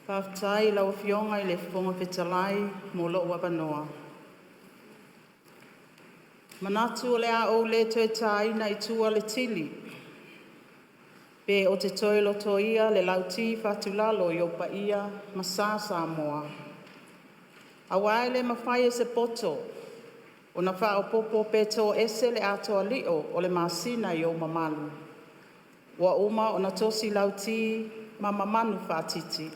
Faafetai i lau Afioga i le Fofoga Fetalai mo lo'u avanoa. E manatu o le a ou le toe taina i tua le tili pe ou te toe lotoia le lauti fatulalo i ou paia ma sa Samoa, auā e le mafai e se poto ona faaopopo pe to'ese le atoa lio o le masina i ou mamalu, ua uma ona tosi lauti ma mamanu faatiti.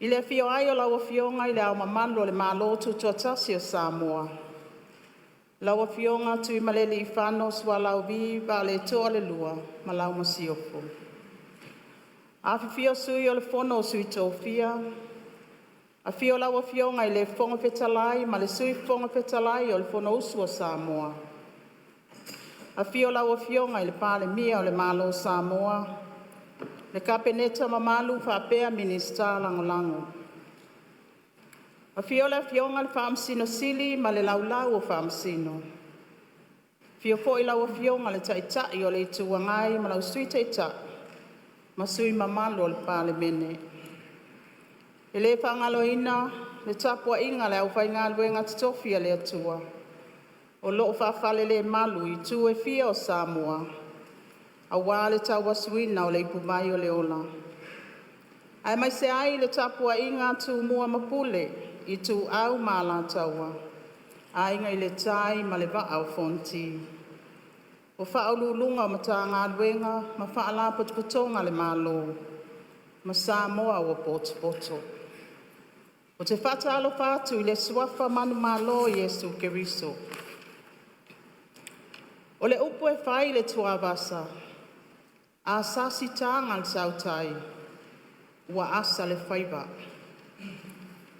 I le afio ai o lau Afioga i Le Ao Mamalu o le Malo Tutoatasi o Samoa, lau Afioga Tuimalealiifano Sualauvi Vaaletoa II ma lau Masiofo. Afifio Sui o le Fono a Sui Tofia, afio lau Afioga i le Fofoga Fetalai ma le Sui Fofoga Fetalai o le Fonousu a Samoa. Afio lau Afioga i le Palemia o le Malo o Samoa, le Kapeneta mamalu faapea Minisita Lagolago. Afio le Afioga i le Faamasino Sili ma le Laulau a Faamasino. Afio foi lau Afioga i le Taitai o le Itu Agai ma lau Sui Taitai ma sui usufono mamalu o le Palemene. E le faagaloina le tapuaiga a le aufaigaluega totofi a le Atua o lo'o faafalelemalu i itu e fia o Samoa aua le tauasuina o le ipuvai o le Ola, aemaise ai le tapuaiga a Tumua ma Pule, Ituau ma Alataua, Aiga i le Tai ma le Vaa o Fonoti. O Faauluuluga o Matagaluega ma Faalapotopotoga a le Malo ma Samoa ua potopoto. Ou te faatalofa atu i le Suafa manumalo o Iesu Keriso. O le upu e fai i le tuavasa, a sasi taga a le tautai ua asa le faiva,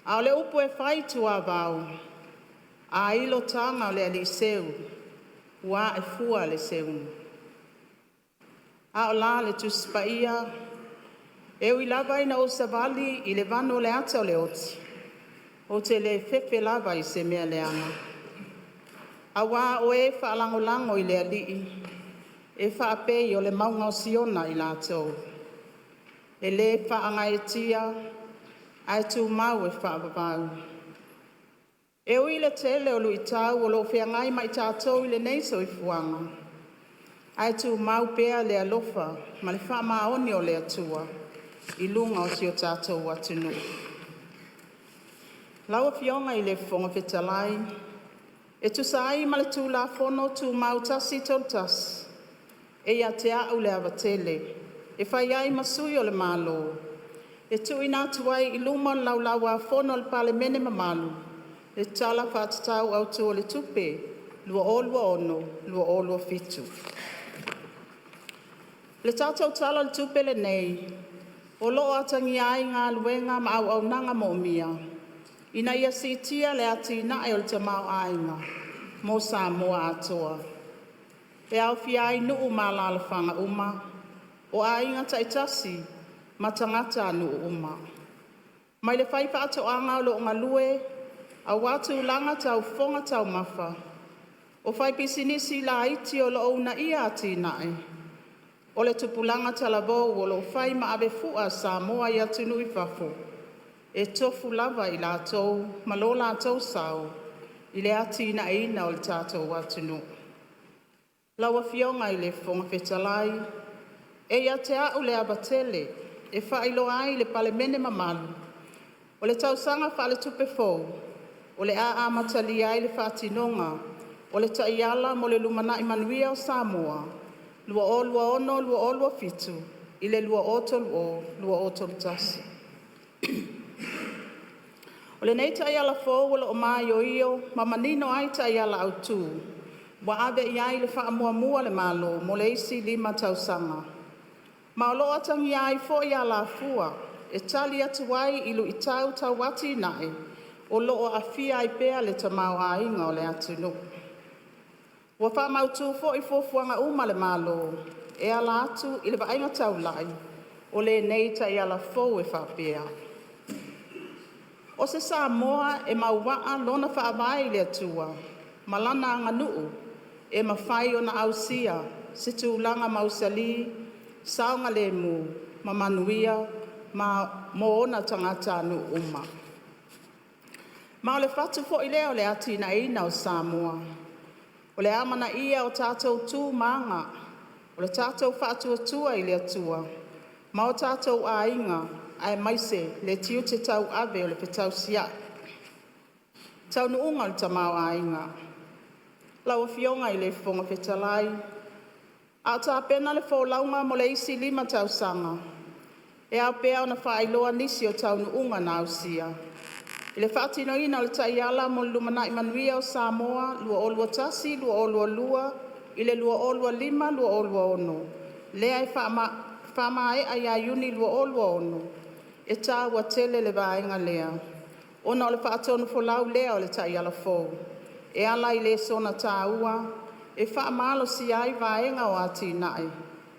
a o le upu e fai i tuavao, a ilo taga a le alii seu ua a'e fua le seuga. A o la le Tusi Paia? E ui lava ina ou savali i le vanu o le ata o le oti, ou te le fefe lava i se mea leaga, auā o ē faalagolago i le Alii e faapei o le mauga o Siona i latou, e le faagaeetia ae tumau e faavavau. E ui i le tele o luitau o lo'o feagai ma i tatou i lenei soifuaga, ae tumau pea le alofa ma le faamaoni o le Atua i luga o si o tatou atunuu. Lau Afioga i le Fofoga Fetalai, e tusa ai ma le Tulafono Tumau 131, e ia te a'u le ava tele e fai ai ma sui o le Malo e tuuina atu ai i luma o le Laulau-a-Fono a le Palemene mamalu le Tala Faatatau Autu o le Tupe 2026/2027. O le tatou Tala o le Tupe lenei o lo'o atagia ai galuega ma auaunaga moomia ina ia siitia le atinae o le tamaoaiga mo Samoa atoa, e aofia ai nuu ma alalafaga uma, o aiga ta'itasi ma tagatanuu uma, mai le fai faatoaga o lo'o galue auā tulaga tau fofoga taumafa, o fai pisinisi laiti o lo'o u'unaia atina'e, o le tupulaga talavou o lo'o fai ma ave fua a Samoa i atunuu i fafo, e tofu lava i latou ma lo latou sao i le atinaeina o le tatou atunuu. Lau Afioga i le Fofoga Fetalai, E ia te a'u le ava tele e faailoa ai i le Palemene mamalu, o le tausaga faaletupe fou o le a amatalia ai le faatinoga o le Taiala mo le Lumanai Manuia o Samoa 2026-2027 i le 2030-2031. O lenei Taiala fou o lo'o maioio ma manino ai taiala autu ua ave i ai le faamuamua a le Malo mo le isi 5 tausaga, ma o lo'o atagia ai fo'i alafua e tali atu ai i lu'itau tau atina'e o lo'o aafia ai pea le tamaoaiga o le atunuu. Ua faamautu fo'i fuafuaga uma a le Malo e ala atu i le vaaiga taulai o lenei Taiala fou e faapea: O se Samoa e mauaa lona Faavae i le Atua ma lana aganu'u e mafai ona ausia se tulaga mausali, saogalemu ma manuia mo ona tagatanuu uma. Ma o le fatu foi lea o le atinaeina o Samoa. O le amanaia o tatou tu ma aga, o le tatou faatuatua i le Atua ma o tatou aiga aemaise le tiute tauave o le fetausia'i. Taunuuga o le Tamaoaiga. Lau Afioga i le Fofoga Fetalai, a o tapena le folauga mo le isi 5 tausaga, e ao pea ona faailoa nisi o taunuuga na ausia. I le faatinoina o le Taiala mo le Lumanai Manuia o Samoa 2021-2022 i le 2025-2026, lea e faamaea ia Iuni 2026, e taua tele le vaega lea, ona o le faatonufolau lea o le Taiala fou, e ala i lesona taua e faamalosia ai vaega o atinae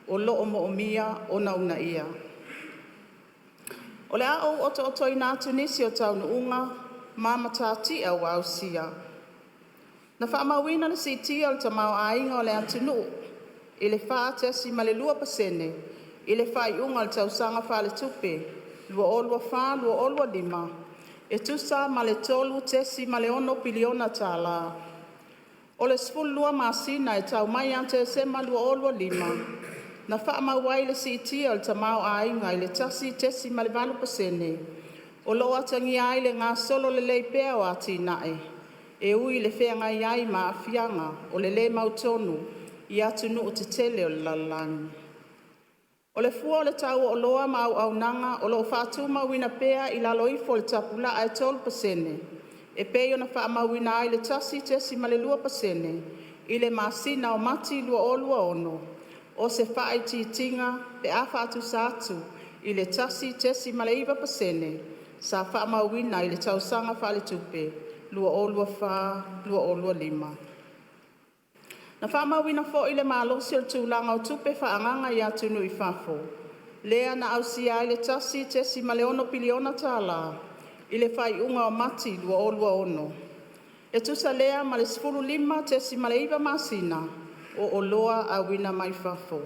o lo'o moomia ona uunaia. O le a ou ‘oto'otoina atu nisi o taunuuga ma matatia ua ausia: Na faamauina le siitia o le tamaoaiga o le atunu'u i le 4.2% i le faaiuga o le tausaga faaletupe 2024/2025, e tusa ma le $3.6 piliona tala. O le 12 masina e tau mai ia Tesema 2025, na faamau ai le siitia o le tamaoaiga i le 1.8%, o lo'o atagia ai le gasolo lelei pea o atinae, e ui i le feagai ai ma aafiaga o le le mautonu i atunuu tetele o le lalolagi. O le fua o le tau o oloa ma auaunaga o lo'o fa'atumauina pea i lalo ifo o le tapulaa e 3% e pei ona faamauina ai le 1.2% i le masina o Mati 2026, o se faaitiitiga pe a faatusa atu i le 1.9% sa faamauina i le tausaga faaletupe 2024/2025. Na faamauina fo'i le malosi o le tulaga o tupe faaagaga i atunuu i fafo, lea na ausia ai le $1.6 piliona tala i le faaiuga o Mati 2026, e tusa lea ma le 15.9 masina o oloa auina mai fafo.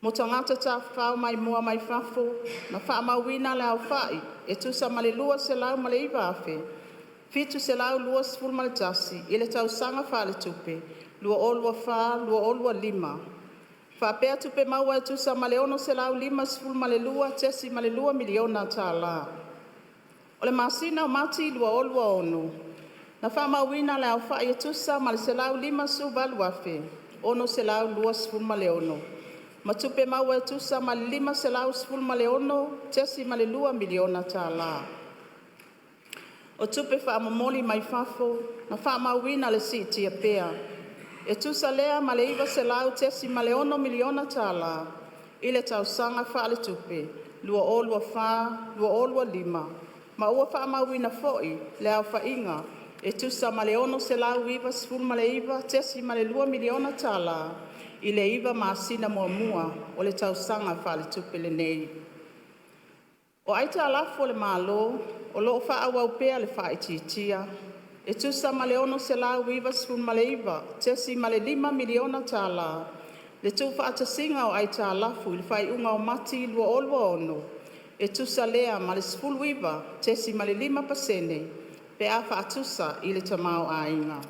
Mo Tagata Tafafao Maimoa mai Fafo, na faamauina le aofa'i e tusa ma le 209,721 i le tausaga faaletupe 2024/2025, faapea tupe maua e tusa ma le $652.2 miliona tala. O le masina o Mati 2026, na faamauina le aofa'i e tusa ma le 158,626 ma tupe maua e tusa ma le $516.2 miliona tala. O tupe faamomoli mai fafo, na faamauina le siitia pea, e tusa lea ma le $900.6 miliona tala i le tausaga faaletupe 2024/2025, ma ua faamauina foi le aofaiga e tusa ma le $699.2 miliona tala i le 9 masina muamua o le tausaga faaletupe lenei. O aitalafu a le Malo o lo'o fa'aauau pea le fa'aitiitia, e tusa ma le $699.5 miliona tala le tuufaatasiga o aitalafu i le faaiuga o Mati 2026, e tusa lea ma le 19.5 pasene pe a faatusa i le tamaoaiga.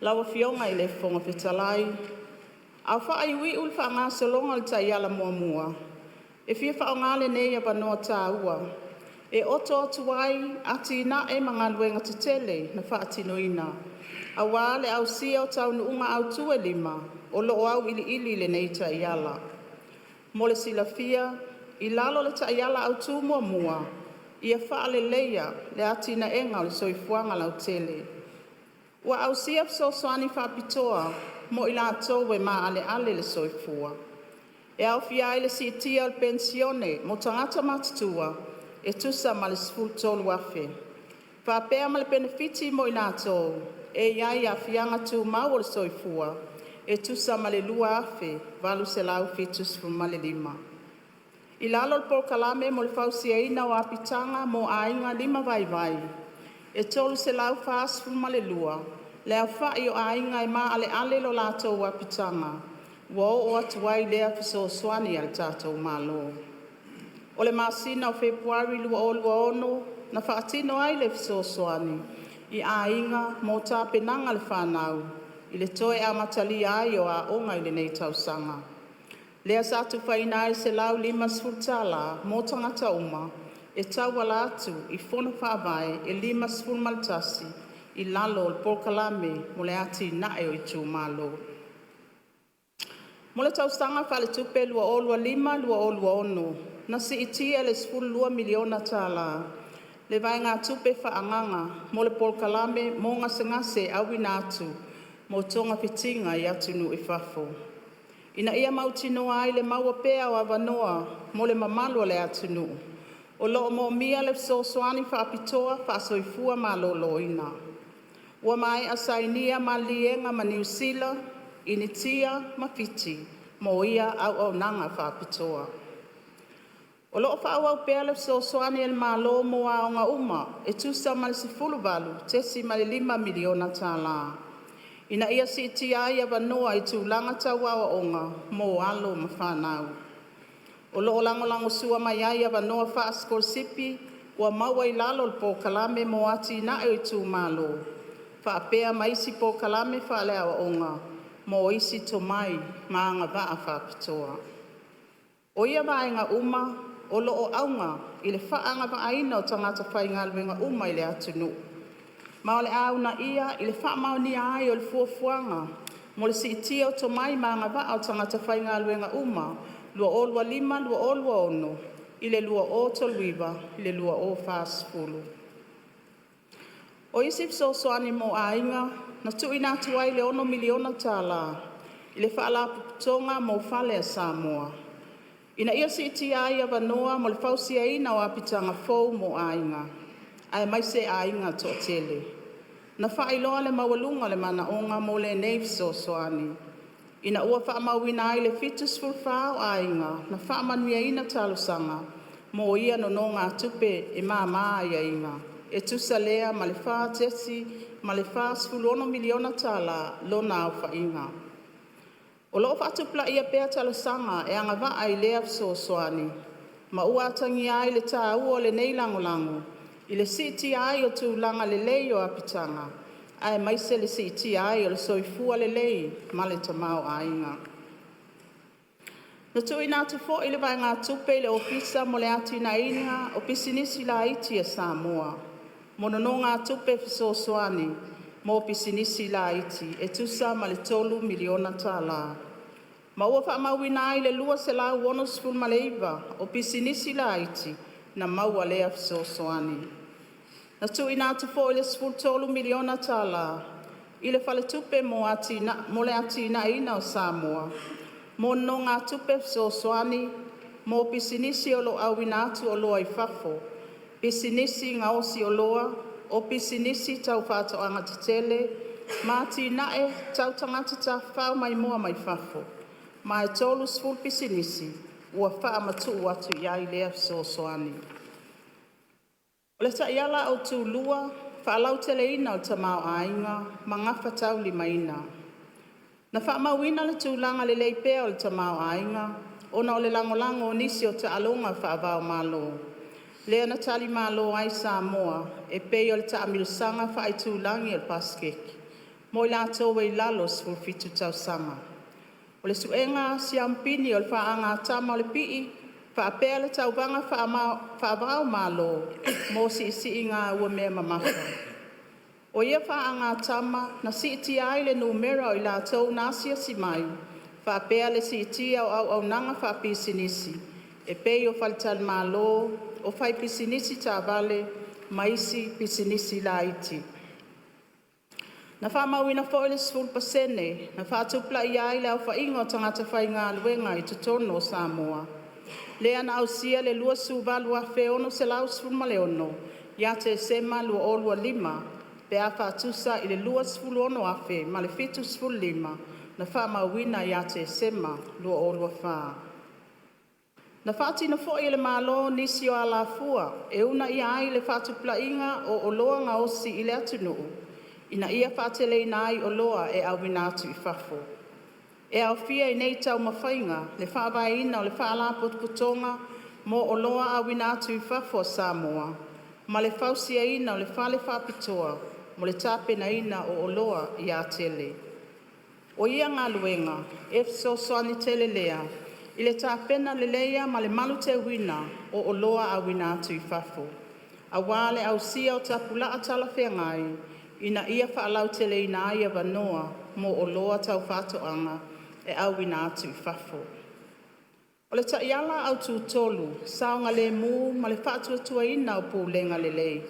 Lau Afioga i le Fofoga Fetalai, A o faaiuiu le faagasologa o le Taiala Muamua, e fia faaaoga lenei avanoa taua e oto atu ai atinae ma galuega tetele na faatinoina, auā le ausia o taunuuga autu e 5 o lo'o au'ili'ili i lenei Taiala. Mo le silafia, i lalo o le Taiala Autu muamua, “Ia Faaleleia le Atinaega o le Soifuaga Lautele,” ua ausia fesoasoani faapitoa mo i latou e maaleale le soifua, e aofia ai le siitia o le penisione mo tagata matutua e tusa ma le $13,000, faapea ma le penefiti mo i latou e i ai aafiaga tumau o le soifua e tusa ma le $2,875. I lalo o le Polokalame mo le Fausiaina o Apitaga mo Aiga Limavaivai, e 342 le aofa'i o aiga e maaleale lo latou apitaga ua oo atu ai lea fesoasoani a le tatou Malo. O le masina o Fepuari 2026 na faatino ai le fesoasoani i aiga mo tapenaga a le fanau i le toe amatalia ai o aoga i lenei tausaga, lea sa tufaina ai le $150 tala mo tagata uma e tauala atu i Fono Faavae e 51 i lalo o le Polokalame mo le Atinae o Itumalo. Mo le tausaga faaletupe 2025/2026, na siitia i le $12 miliona tala le vaegatupe faaagaga mo le Polokalame mo Gasegase Auina atu mo Togafitiga i Atunuu i Fafo, ina ia mautinoa ai le maua pea o avanoa mo le mamalu o le atunuu o lo'o moomia le fesoasoani faapitoa faale-Soifua Maloloina. Ua maea sainia maliliega ma Niu Sila, Initia ma Fiti mo ia auaunaga faapitoa. O lo'o fa'aauau pea le fesoasoani a le Malo mo aoga uma e tusa ma le $18.5 miliona tala, ina ia siitia ai avanoa i tulaga tau aoaoga mo alo ma fanau. O lo'o lagolagosua mai ai avanoa fa'asikolasipi ua maua i lalo o le Polokalame mo Atina'e o Itumalo faapea ma isi polokalame faaleaoaoga mo isi tomai ma agava'a fa'apitoa. O ia vaega uma o lo'o auga i le fa'aagava'aina o tagata faigaluega uma i le atunuu, ma o le a uuna'ia i le fa'amaonia ai o le Fuafuaga mo le Siitia o Tomai ma Agava'a o Tagata Faigaluega Uma 2025-2026 i le 2039-2040. O isi fesoasoani mo aiga, na tu'uina atu ai le $6 miliona tala i le Fa'alapotopotoga mo Fale a Samoa, ina ia siitia ai avanoa mo le fausiaina o apitaga fou mo aiga, aemaise aiga to'atele. Na fa'ailoa le maualuga o le mana'oga mo lenei fesoasoani, ina ua fa'amauina ai le 74 o aiga na fa'amanuiaina talosaga mo ia nonōgātupe e māmā aiaiga, e tusa lea ma le $4.46 miliona tala lona aofa'iga. O lo'o fa'atupula'ia pea talosaga e agava'a i lea fesoasoani, ma ua atagia ai le tāua o lenei lagolago i le siitia ai o tulaga lelei o apitaga, aemaise le siitia ai o le soifua lelei ma le tamaoaiga. Na tu'uina atu fo'i le vaegatupe i le Ofisa mo le Atinaeina o Pisinisi Laiti a Samoa mo nonōgātupe fesoasoani mo pisinisi laiti e tusa ma le $3 miliona tala, ma ua fa'amauina ai le 269 o pisinisi laiti na maua lea fesoasoani. Na tu'uina atu foi le $13 miliona tala i le Faletupe mo le Atina'eina o Samoa mo nonōgātupe fesoasoani mo pisinisi o lo'o auina atu oloa i fafo, pisinisi gaosi oloa, o pisinisi tau fa'atoaga tetele, ma atina'e tau tagata tafafao maimoa mai fafo, ma e 30 pisinisi ua fa'amatu'u atu iai lea fesoasoani. O le Taiala Autū Lua: “Fa'alauteleina o le Tamaoaiga ma Gafataulimaina”. Na fa'amauina le tulaga lelei pea o le tamaoaiga, ona o le lagolago o nisi o ta'aloga fa'ava-o-Malo, lea na talimalo ai Samoa e pei o le ta'amilosaga fa'aitulagi o le Pasefeki mo i latou e i lalo o le 17 tausaga, o le su'ega siamupini o le faagatama o le pi'i, fa'apea le tauvaga fa'ava-o-Malo mo si'isi'iga auamea mamafa. O ia faagatama na siitia ai le numera o i latou na asiasi mai, fa'apea le siitia o auaunaga fa'apisinisi e pei o faletalimalo, o faipisinisi taavale ma isi pisinisi laiti. Na fa'amauina foi le 10 pasene na fa'atupula'ia ai le aofa'iga o tagata faigaluega i totonu o Samoa, lea na ausia le 28,616 ia Tesema 2025, pe a fa'atusa i le 26,075 na fa'amauina ia Tesema 2024. Na fa'atino foi e le Malo nisi o alafua e uuna'ia ai le fa'atupula'iga o oloa gaosi i le atunu'u, ina ia fa'ateleina ai oloa e auina atu i fafo. E aofia i nei taumafaiga le fa'avaeina o le Fa'alapotopotoga mo Oloa Auina atu i Fafo a Samoa ma le fausiaina o le fale faapitoa mo le tapenaina o oloa i Atele. O ia galuega e fesoasoani tele lea i le tapena leleia ma le maluteuina o oloa auina atu i fafo, auā le ausia o tapulaa talafeagai ina ia faalauteleina ai avanoa mo oloa tau faatoaga e auina atu i fafo. O le Taiala Autū Tolu: “Saogalemu ma le Faatuatuaina o Pulega Lelei”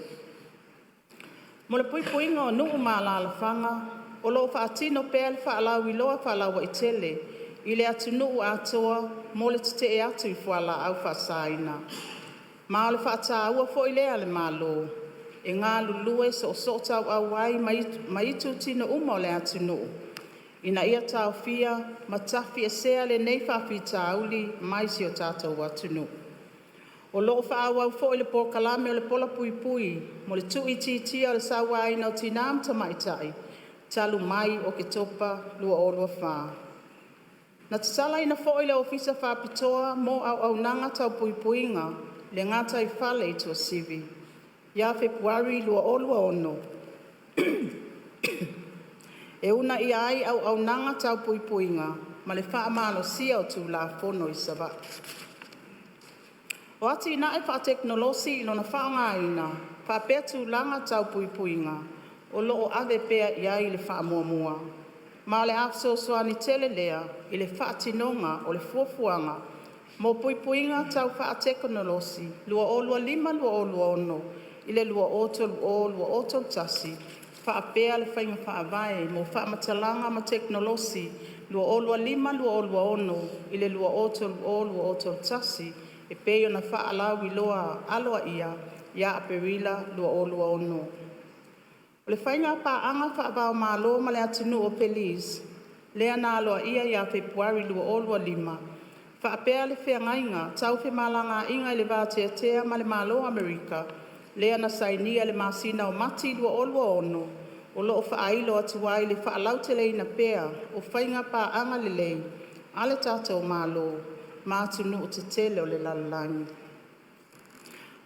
Mo le puipuiga o nuu ma alalafaga, o loo faatino pea le faalauiloa faalauaitele i le atunuu atoa mo le tetee atu i fualaau faasaina. Ma o le faataua foi lea a le Malo e galulue soosootauau ai ma itutino uma o le atunuu ina ia taofia ma tafiesea lenei faafitauli mai si o tatou atunuu. O loo faaauau foi le polokalame o le Polapuipui mo le tuuitiitia o le Sauaina o Tina ma Tamaitai talu mai Oketopa 2024. Na tatalaina foi le Ofisa Faapitoa mo Auaunaga Tau Puipuiga i le gataifale i Tuasivi ia Fepuari 2026 e uunaia ai auaunaga tau puipuiga ma le faamalosia o tulafono i Savaii. O atinae faatekonolosi i lona faaaogaina faapea tulaga tau puipuiga o loo ave pea iai le faamuamua, ma o le a fesoasoani tele lea i le faatinoga o le Fuafuaga mo Puipuiga Tau Faatekonolosi 2025-2026 i le 2030-2031 faapea le Faiga Faavae mo Faamatalaga ma Tekonolosi 2025-2026 i le 2030-2031 e pei ona faalauiloa aloaia ia Aperila 2026. O le Faigapaaga faavaomalo ma le Atunuu o Belize lea na aloaia ia Fepuari 2025 faapea le Feagaiga Tau Femalagaiga le Va-Tea-tea ma le Malo o Amerika lea na sainia i le masina o Mati 2026, o loo faailo atu ai le faalauteleina pea o faiga paaga lelei a le tatou Malo ma atunuu tetele o le lalolagi.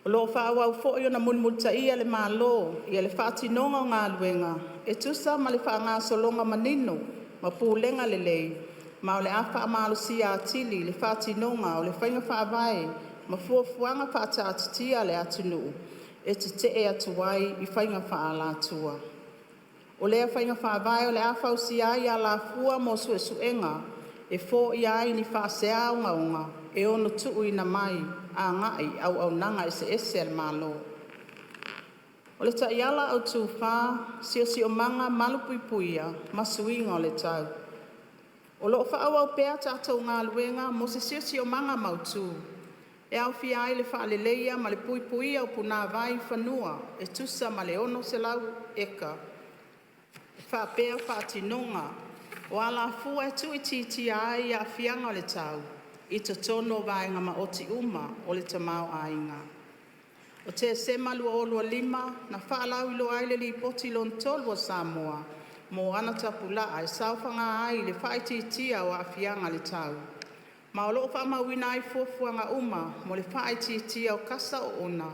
O loo faaauau foi ona mulimulitaia e le Malo ia le faatinoga o galuega e tusa ma le faagasologa manino ma pulega lelei, ma o le a faamalosia atili le faatinoga o le faiga faavae ma fuafuaga faataatitia a le atunuu e tetee atu ai i faiga faaalatua. O lea faiga faavae o le a fausia ai alafua mo suesuega e foia ai ni faasea ogaoga e ono tuuina mai agai i auaunaga eseese a le Malo. O le Taiala Autu 4: “Siosiomaga Malupuiapuia ma Suiga o le Tau”. O loo faaauau pea tatou galuega mo se Siosiomaga Mautu, e aofia ai le faaleleia ma le puipuia o punavai i fanua e tusa ma le 600 eka faapea faatinoga o alafua e tuuitiitia ai aafiaga o le tau i totonu o vaega maoti uma o le tamaoaiga. O Tesema 2025 na faalauiloa ai le Lipoti Lona Tolu a Samoa mo ana Tapulaa e saofaga ai i le faaitiitia o aafiaga o le tau, ma o loo faamauina ai fuafuaga uma mo le faaitiitia o kasa oona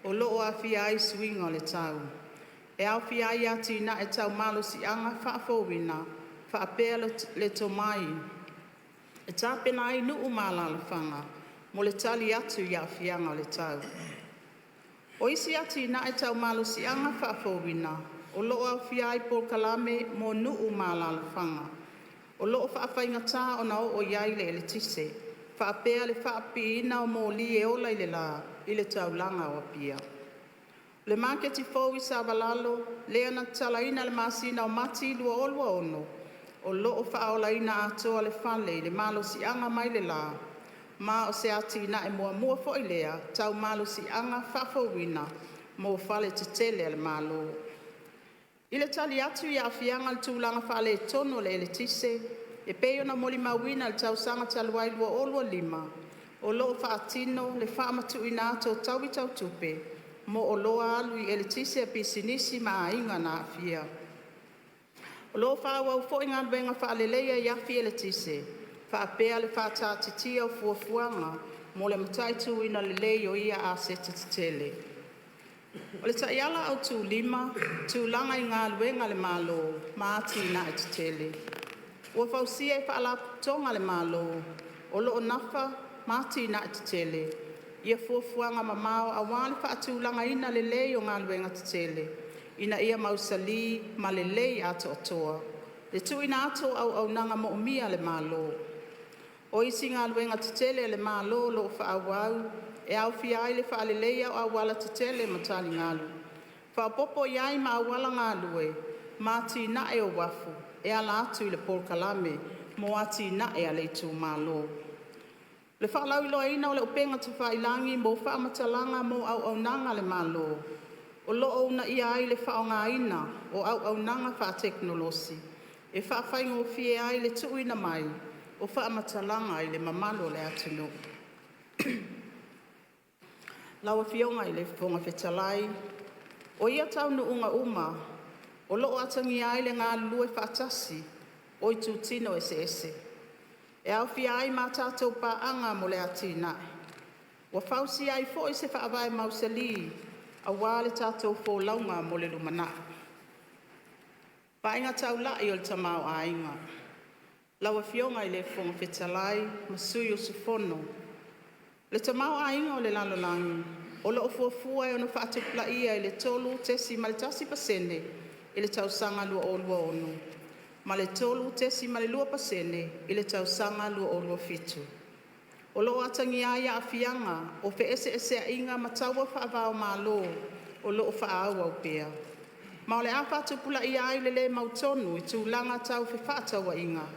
o loo aafia ai suiga o le tau, e aofia ai atinae tau malosiaga faafouina faapea le tomai e tapena ai nuu ma alalafaga mo le tali atu i aafiaga o le tau. O isi atinae tau malosiaga faafouina o loo aofia ai polokalame mo nuu ma alalafaga o loo faafaigata ona oo iai le eletise, faapea le faapipiina o moli e ola i le la i le taulaga o Apia. O le maketi fou i Savalalo lea na tatalaina i le masina o Mati 2026, o loo faaolaina atoa le fale i le malosiaga mai le la, ma o se atinae muamua foi lea tau malosiaga faafouina mo fale tetele a le Malo. I le tali atu i aafiaga o le tulaga faaletonu o le eletise e pei ona molimauina i le tausaga talu ai 2025, o loo faatino le faamatuuina atu o taui tau tupe mo oloa alu i eletise a pisinisi ma aiga na aafia. O loo faaauau foi galuega faaleleia i afi eletise faapea le faataatitia o fuafuaga mo le mata'ituina lelei o ia aseta tetele. O le Taiala Autu 5, Tulaga i Galuega a le Malo ma Atina'e Tetele. Ua fausia e Faalapotopotoga a le Malo o lo'o nafa ma atina'e tetele ia fuafuaga mamao aua le fa'atulagaina lelei o galuega tetele, ina ia mausali ma lelei atoatoa le tu'uina atu o auaunaga moomia a le Malo. O isi galuega tetele a le Malo o lo'o fa'aauau e aofia ai le faaleleia o auala tetele ma taligalu, faaopopo iai ma auala galue ma atina'e o uafu e ala atu i le polokalame mo atina'e a le itumalo. O le faalauiloaina o le upega tafailagi mo faamatalaga mo auaunaga a le Malo, o loo uunaia ai le faaaogaina o auaunaga faatekonolosi e faafaigofie ai le tuuina mai o faamatalaga i le mamalu o le atunuu. Lau Afioga i le Fofoga Fetalai, O ia taunuuga uma o loo atagia ai le galulue faatasi o itutino eseese, e aofia ai ma a tatou Paaga mo le Atinae. Ua fausia ai foi se faavae mausali aua le tatou folauga mo le lumanai. Vaaiga Taulai o le Tamaoaiga. Lau Afioga i le Fofoga Fetalai ma sui usufono, O le tamaoaiga o le lalolagi o loo fuafua e ono faatupulaia i le 3.1% i le tausaga 2026 ma le 3.2% i le tausaga 2027. O loo atagia ai aafiaga o fe'ese'eseaiga ma taua faava-o-Malo o loo faaauau pea, ma o le a faatupulaia ai le le mautonu i tulaga tau fefaatauaiga,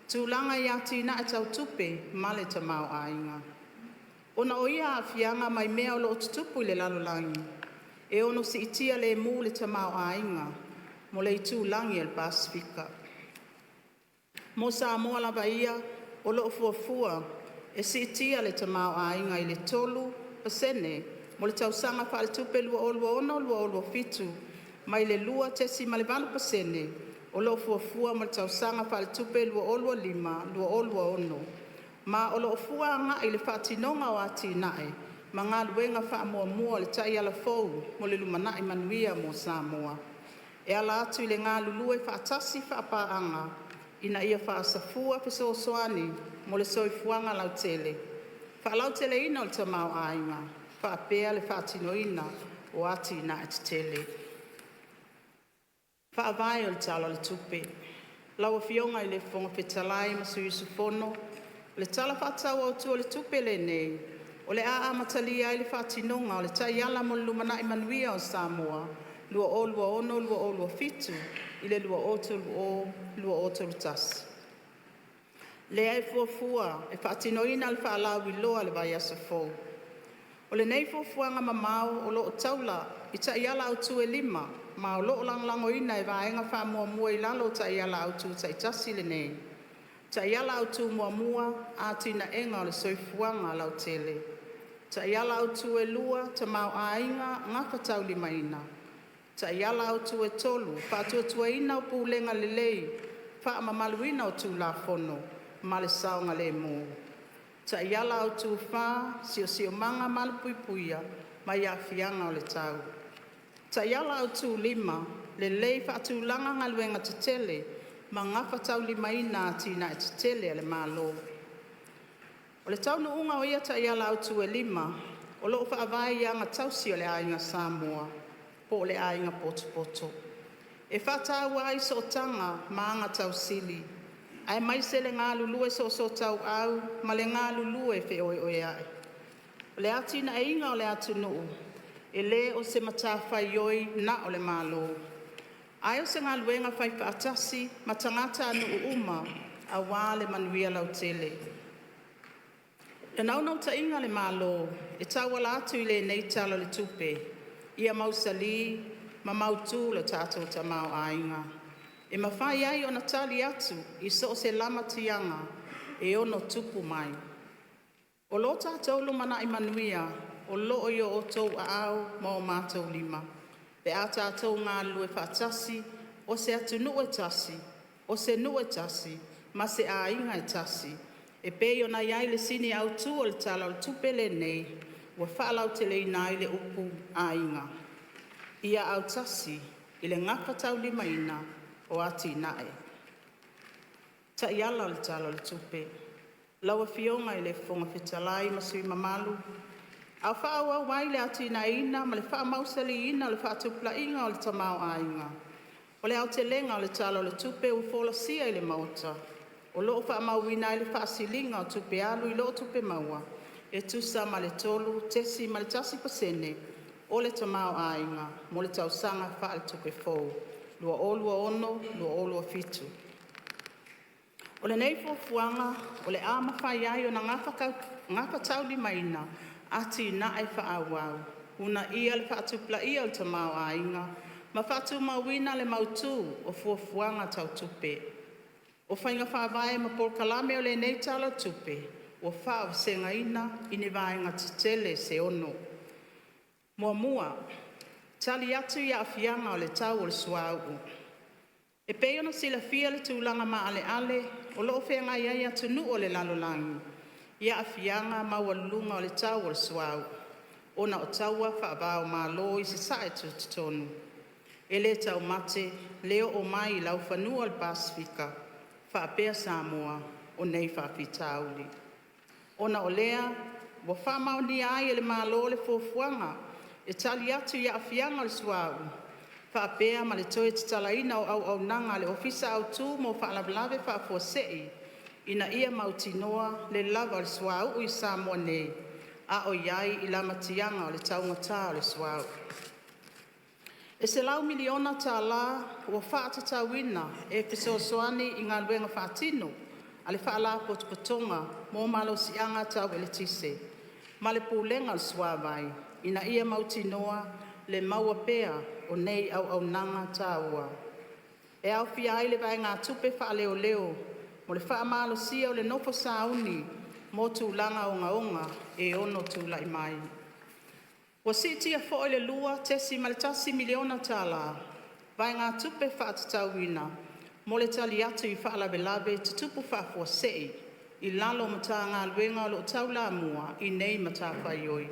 tulaga i atina'e tau tupe ma le tamaoaiga. Ona o ia aafiaga mai mea o loo tutupu i le lalolagi, e ono siitia lemu le tamaoaiga mo le itulagi o le Pasefika. Mo Samoa lava ia, o loo fuafua e siitia le tamaoaiga i le 3% mo le tausaga faaletupe 2026/2027 mai le 2.8% o loo fuafua mo le tausaga faaletupe 2025/2026, ma o loo fua agai le faatinoga o atina'e ma galuega faamuamua o le Taiala fou mo le Lumanai Manuia mo Samoa, e ala atu i le galulue faatasi faapaaga ina ia faasafua fesoasoani mo le soifuaga lautele, faalauteleina o le tamaoaiga, faapea le faatinoina o atina'e tetele. Faavae o le Tala o le Tupe. Lau Afioga i le Fofoga Fetalai ma sui usufono, O le Tala Faatatau Autu o le Tupe lenei o le a amatalia ai le faatinoga o le Taiala mo le Lumanai Manuia o Samoa 2026-2027 i le 2030-2031, lea e fuafua e faatinoina le faalauiloa i le vaiaso fou. O lenei fuafuaga mamao o loo taula i taiala autu e 5 ma o loo lagolagoina e vaega faamuamua i lalo o taiala autu taitasi lenei: Taiala Autu 1: Atinaega o le Soifuaga Lautele. Taiala Autu 2: Tamaoaiga Gafataulimaina. Taiala Autu 3: Faatuatuaina o Pulega Lelei, Faamamaluina o Tulafono ma le Saogalemu. Taiala Autu 4: Siosiomaga Malupuiapuia mai Aafiaga o le Tau. Taiala Autu 5: Lelei Faatulaga Galuega Tetele ma Gafataulimaina Atinae Tetele a le Malo. O le taunuuga o ia Taiala Autu e 5, o loo faavae i aga tausi a le Aiga Samoa poo le “Aiga Potopoto”, e faataua ai sootaga ma aga tausili, aemaise le galulue soosootaua ma le galulue feoeoea'i. O le atinaeina o le atunuu e le o se matafaioi na o le Malo, ae o se galuega faifaatasi ma tagatanuu uma aua le manuia lautele. O le naunautaiga a le Malo e tauala atu i lenei Tala o le Tupe, ia mausali ma mautu lo tatou tamaoaiga, e mafai ai ona tali atu i so o se lamatiaga e ono tupu mai. O lo tatou lumanai manuia o loo i o outou aao ma o matou lima, pe a tatou galulue faatasi o se atunuu e tasi, o se nuu e tasi ma se aiga e tasi. e pei ona iai le sini autu o le Tala o le Tupe lenei ua faalauteleina ai le upu Aiga, ia autasi i le gafataulimaina o atinae. Taiala o le Tala o le Tupe. Lau Afioga i le Fofoga Fetalai ma sui usufono mamalu, A o faaauau ai le atinaeina ma le faamausaliina o le faatupulaiga o le tamaoaiga, o le aotelega o le Tala o le Tupe ua folasia i le Maota, o lo'o faamauina ai le faasiliga o tupe alu i lo tupe maua e tusa ma le 3.1% o le tamaoaiga mo le tausaga faaletupe fou 2026/2027. O lenei fuafuaga o le a mafai ai ona gafataulimaina atinae faaauau, uunaia le faatupulaia o le tamaoaiga ma faatumauina le mautu o fuafuaga tau tupe. O faiga faavae ma polokalame o lenei Tala o le Tupe ua faavasegaina i ni vaega tetele se 6: 1. Tali atu i aafiaga o le tau o le suauu. E pei ona silafia le tulaga maaleale o loo feagai ai atunuu o le lalolagi i aafiaga maualuluga o le tau o le suauu, ona o taua faava-o-Malo i Sasae tutotonu. E le taumate le oo mai i laufanua o le Pasefika faapea Samoa o nei faafitauli. Ona o lea, ua faamaonia ai e le Malo le fuafuaga e tali atu i aafiaga o le suauu faapea ma le toe tatalaina o auaunaga a le Ofisa Autu mo Faalavelave Faafuasei ina ia mautinoa le lava o le suauu i Samoa nei, a o i ai i lamatiaga o le taugata o le suauu. E $100 miliona tala ua faatatauina e fesoasoani i galuega faatino a le Faalapotopotoga mo Malosiaga Tau Eletise ma le Pulega o le Suavai ina ia mautinoa le maua pea o nei auaunaga taua. E aofia ai le vaegatupe faaleoleo mo le faamalosia o le nofo sauni mo tulaga ogaoga e ono tulai mai. Ua siitia foi i le $2.1 miliona tala vaegatupe faatatauina mo le tali atu i faalavelave tutupu faafuasei i lalo o Matagaluega o loo taulamua i nei matafaioi.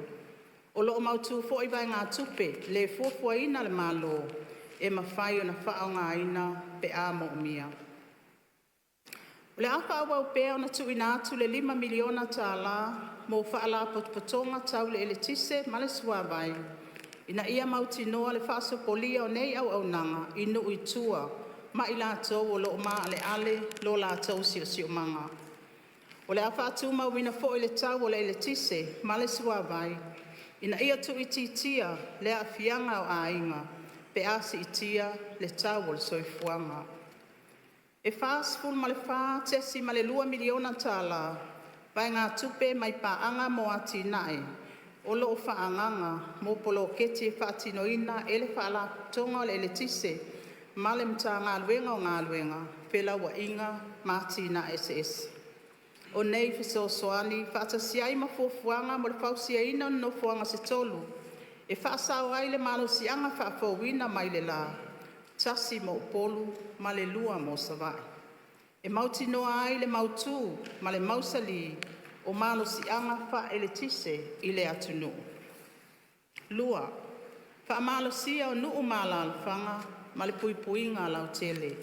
O loo mautu foi vaegatupe le fuafuaina a le Malo e mafai ona faaaogaina pe a moomia. O le a faaauau pea ona tuuina atu le $5 miliona tala mo faalapotopotoga tau le eletise ma le suavai ina ia mautinoa le faasopolia o nei auaunaga i nuu i tua ma i latou o loo maaleale lo latou siosiomaga. O le a faatumauina foi le tau o le eletise ma le suavai ina ia tuuitiitia le aafiaga o aiga pe a siitia le tau o le soifuaga. E $44.2 miliona tala vaegatupe mai Paaga mo Atinae o loo faaagaga mo poloketi e faatinoina e le Faalapotopotoga o le Eletise ma le Matagaluega o Galuega, Felauaiga ma Atinae Eseese. O nei fesoasoani faatasi ai ma fuafuaga mo le fausiaina o ni nofoaga se tolu e faasao ai le malosiaga faafouina mai le la, tasi mo Upolu ma le lua mo Savaii, e mautinoa ai le mautu ma le mausali o malosiaga faaeletise i le atunuu. 2. Faamalosia o Nuu ma Alalafaga ma le Puipuiga Lautele.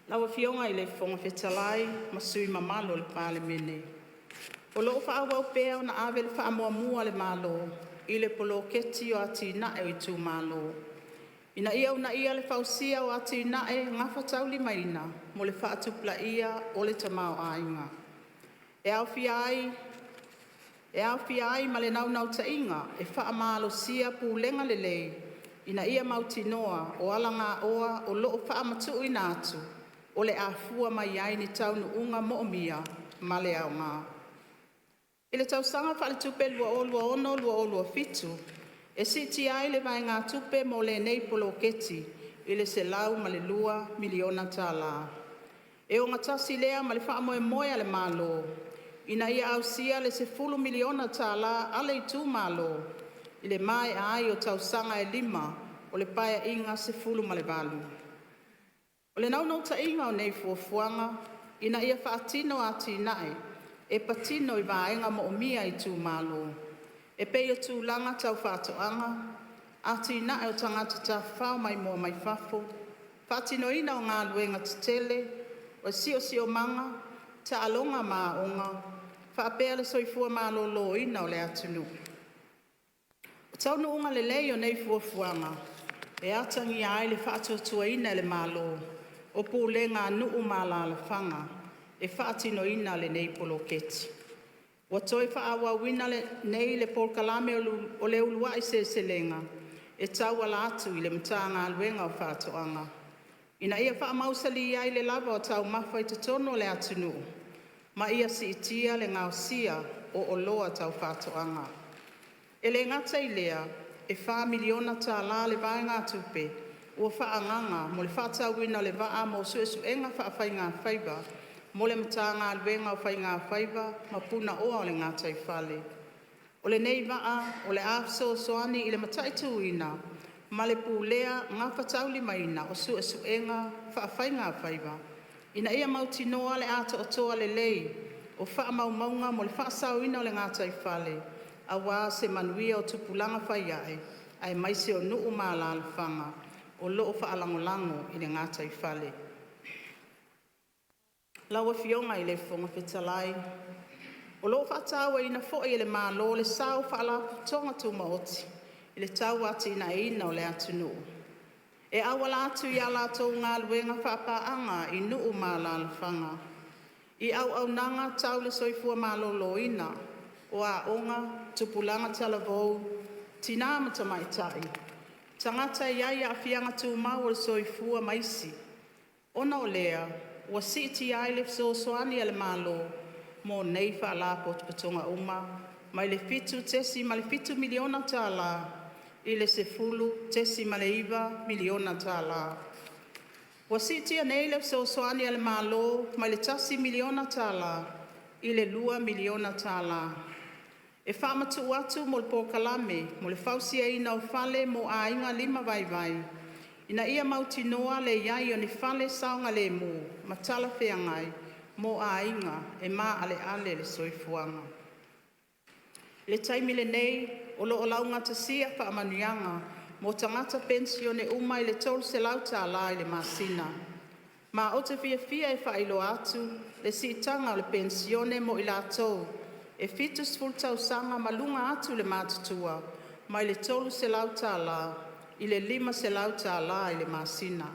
Lau Afioga i le Fofoga Fetalai ma Sui Mamalu o le Palemene, O loo faaauau pea ona ave le faamuamua a le Malo i le poloketi o Atinae o Itumalo, ina ia uunaia le fausia o atinae gafataulimaina mo le faatupulaia o le tamaoaiga. E aofia ai ma le naunautaiga e faamalosia pulega lelei ina ia mautinoa o alagaoa o loo faamatuuina atu o le a fua mai ai ni taunuuga moomia ma le aoga. I le tausaga faaletupe 2026/2027 e siitia ai le vaegatupe mo lenei poloketi i le $102 miliona tala. E ogatasi lea ma le faamoemoe a le Malo ina ia ausia le $10 miliona tala a le itumalo i le maea ai o tausaga e lima o le Paeaiga 18. O le naunautaiga o nei fuafuaga ina ia faatino atinae e patino i vaega moomia e itumalo, e pei o tulaga tau faatoaga, atinae o tagata tafafao maimoa mai fafo, faatinoina o galuega tetele, o le siosiomaga, taaloga ma aoga, faapea le soifua maloloina o le atunuu. O taunuuga lelei o nei fuafuaga e atagia ai le faatuatuaina e le Malo o pulega a nuu ma alalafaga e faatinoina lenei poloketi. Ua toe faaauauina nei le polokalame o le Uluai Seleselega e tauala atu i le Matagaluega o Faatoaga, ina ia faamausali ai le lava o taumafa i totonu o le atunuu ma ia siitia le gaosia o oloa tau faatoaga. E le gata i lea, e 4 miliona tala le vaegatupe ua faaagaga mo le faatauina o le vaa mo suesuega faafaigafaiva mo le Matagaluega o Faigafaiva ma Punaoa o le Gataifale. O lenei vaa o le a fesoasoani i le mataituina ma le pulea gafataulimaina o suesuega faafaigafaiva, ina ia mautinoa le atoatoa lelei o faamaumauga mo le faasaoina o le gataifale aua se manuia o tupulaga faiae aemaise o nuu ma alalafaga o loo faalagolago i le gataifale. Lau Afioga i le Fofoga Fetalai, O loo faatauaina foi e le Malo le sao o Faalapotopotoga Tumaoti i le tauatiaeina o le atunuu, e auala atu i a latou galuega faapaaga i nuu ma alalafaga, i auaunaga tau le soifua maloloina, o aoga, tupulaga talavou, tina ma tamaitai, tagata e iai aafiaga tumau o le soifua ma isi. Ona o lea, ua siitia ai le fesoasoani a le Malo mo nei Faalapotopotoga uma mai le 7.7 miliona tala i le 10.9 miliona tala. Ua siitia nei le fesoasoani a le Malo mai le 1 miliona tala i le 2 miliona tala e faamatuu atu mo le polokalame mo le fausiaina o fale mo aiga lima vaivai ina ia mautinoa le iai o ni fale saogalemu ma talafeagai mo aiga e maaleale le soifuaga. I le taimi lenei, o loo laugatasia faamanuiaga mo tagata penisione uma i le 300 tala i le masina. Ma ou te fiafia e faailoa atu le siitaga o le penisione mo i latou e 70 tausaga ma luga atu le matutua mai le 300 tala i le 500 tala i le masina.